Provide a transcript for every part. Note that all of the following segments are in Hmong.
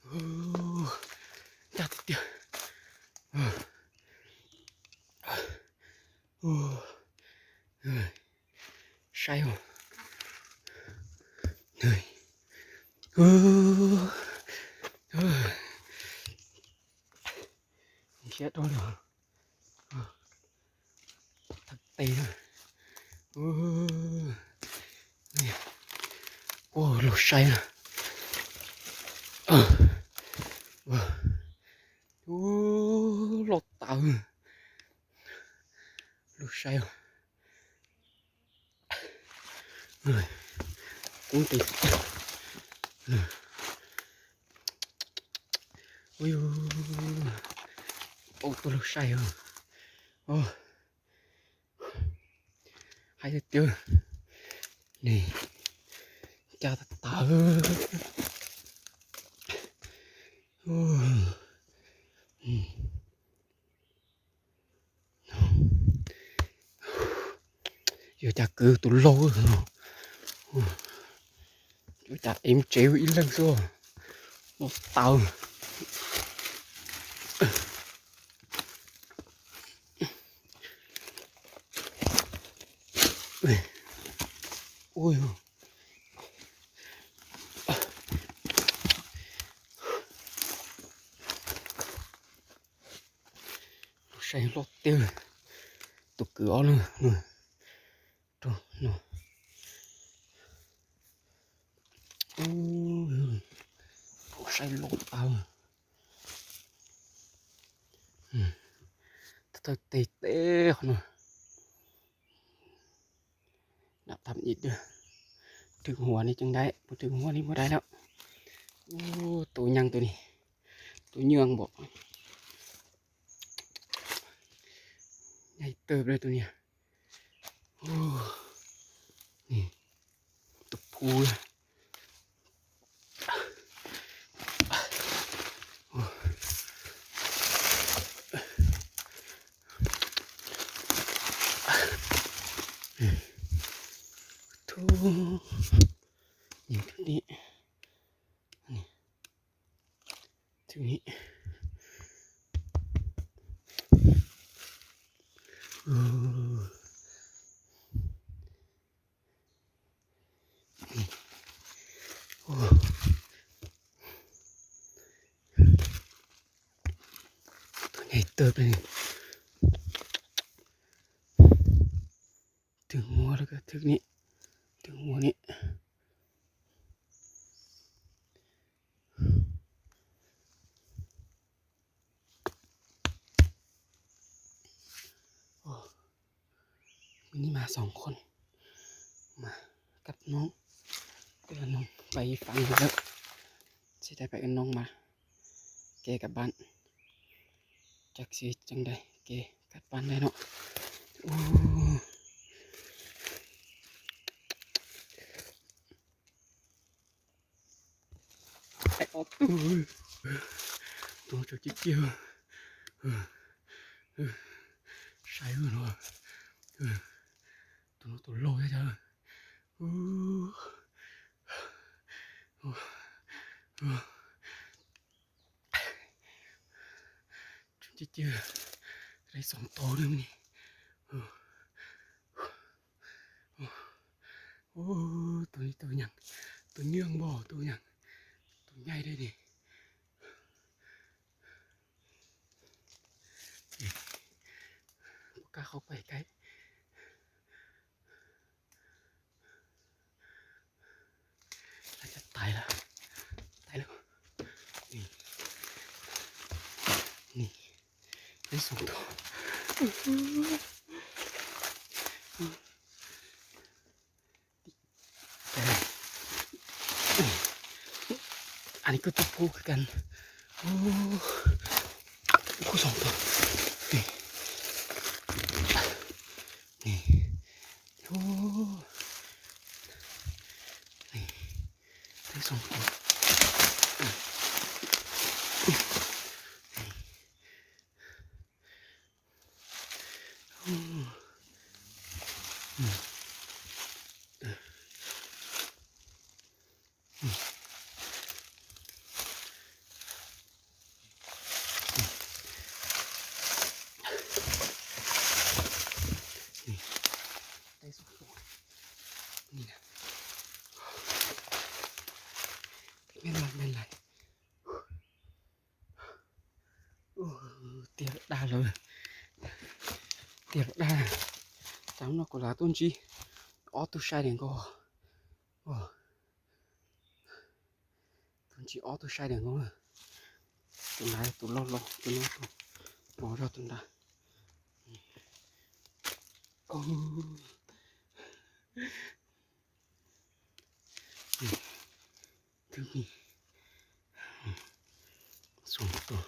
Ncaj tiag tiag. Saib os. Nrhiav dhau lawm. Thaj teb na. Ua lug saib na. Loj tawv. Lug saib os. Kub nti. Ui, tau tuaj lug saib os. Hais tiag tiag, ncaj tas tas. Yuav cas kwv tus laug no, yuav cas ev tsev ib leeg xwb. Loj tawv. Ui, saib loj tiag. Tus kwv ob leeg no. Rau no. Ub, saib loj tawv. Thawj teg teb qhov no. Nab thab ib, rwg huam ni tseem dai, puas rwg huam ni puas dai lawm. Ub, tus nyeeg tus ni, tus nyeeg npaum, nyaij tawg plaws tus niag. Tus phu. Thub, tus ni, tus ni. Tus nyaij tawg plaws. Twg muab lawm, twg ni, twg muab ni. Nim mas xoom qhov mas kab noob, kab noob pais ib fab lawm. Tsis tas pais kab noob mas kev kam pab, cov txiv tseem dai kev kam pab ntawm no. Ob tug, tus no tseem ciaj ciaj, saib no, tus no tus laug thiab. Tseem ciaj ciaj, dai xoom tau li ne. Tus, tus nyeeg, tus nyeeg npaum, tus nyeeg, tus nyaij dai ne. Puas kab qhov pais kaib. Tais lawm, tais lawm. Ni, ni, peb xoom tau. Ani kuj tus phu kawg, kuj xoom tau. Ni, ni, ni, peb xoom tau. Lais, lais. Tiag dag lawm, tiag dag. Tam no kuv lam tuaj ntsib ob tug sai diam nkaus. Tuaj ntsib ob tug sai diam nkaus. Tus ntawd tus loj loj, tus no tus mos zog tus ntawd. Twb xoom tus.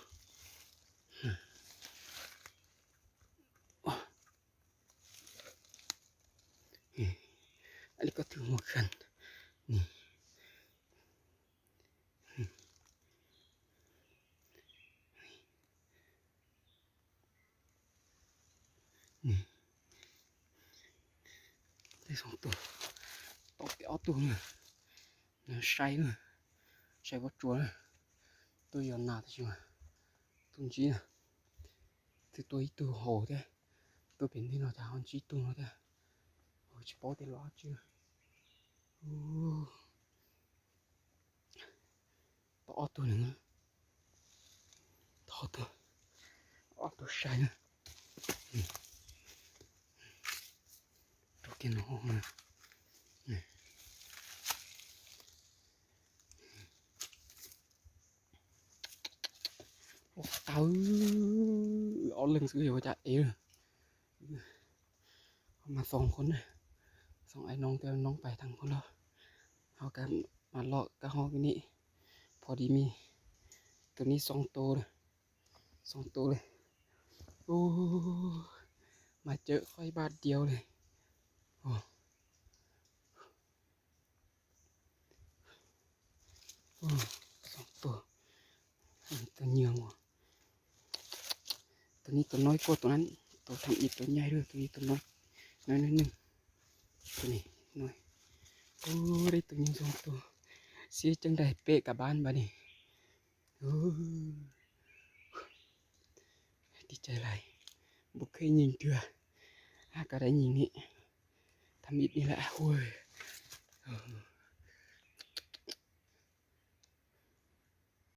Li koj twg muag kheej. Tej xoom tus, tau peb ob tug na. Sai na, sai pob tsuas na. Tuaj yos nas tab sis mas tuaj ntsib na. Twb tua ib tug haus thiab, tuaj pem ntej no cas ho ntsib tug no thiab. Tsis paub tias los dab tsi. Tau ob tug na, tau ob tug, ob tug sai na. Rau kiag no. Ua tau ob leeg xwb yuav ua cas ev. Mas xoom qhov na, xoom ai noo tias noo pais thaj qhov los, ho kab mas loj kab ho kab ni, pho di mi, tus ni xoom tus, xoom tus li. Ub, mas cawm qhov ib pab diaub li. Xoom tus, tus nyuag, tus ni tus no kuj tus na, tus tham ib tus nyaij lawm, tus ni tus no, no neeg, tus ni no, ub, tus nyuag xoom tus, siab ceeb daig peb kab npab ni. Tiv cai lais, npus khej nyeeg cuag, koj dai nyeeg ni, tham ib ni lawm hu.